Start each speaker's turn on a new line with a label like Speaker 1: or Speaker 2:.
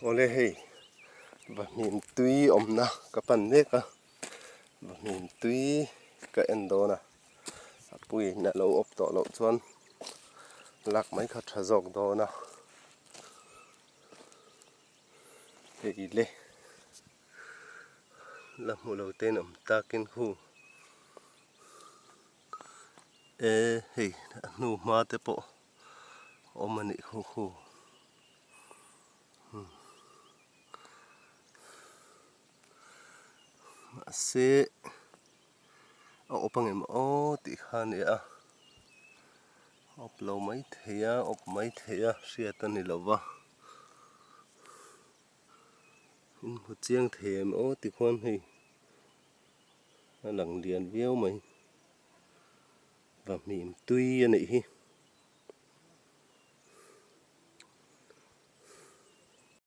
Speaker 1: Awle hei vahmim tui awmna ka pan mek a vahmim tui ka en dawn a a puiin a lo awp tawh loh chuan lak mai kha tha zawk dawn a hei le la hmu lo te in awm takin khu e hei a hnu hma te pawh awm a nih khu khu mahse a awp ang em aw tih kha a ni a awp lo mai thei a awp mai thei a hriat a ni lo va in hmu chiang thei em aw ti khuan hei a lang lian viau mai. Vahmim tui a nih hi.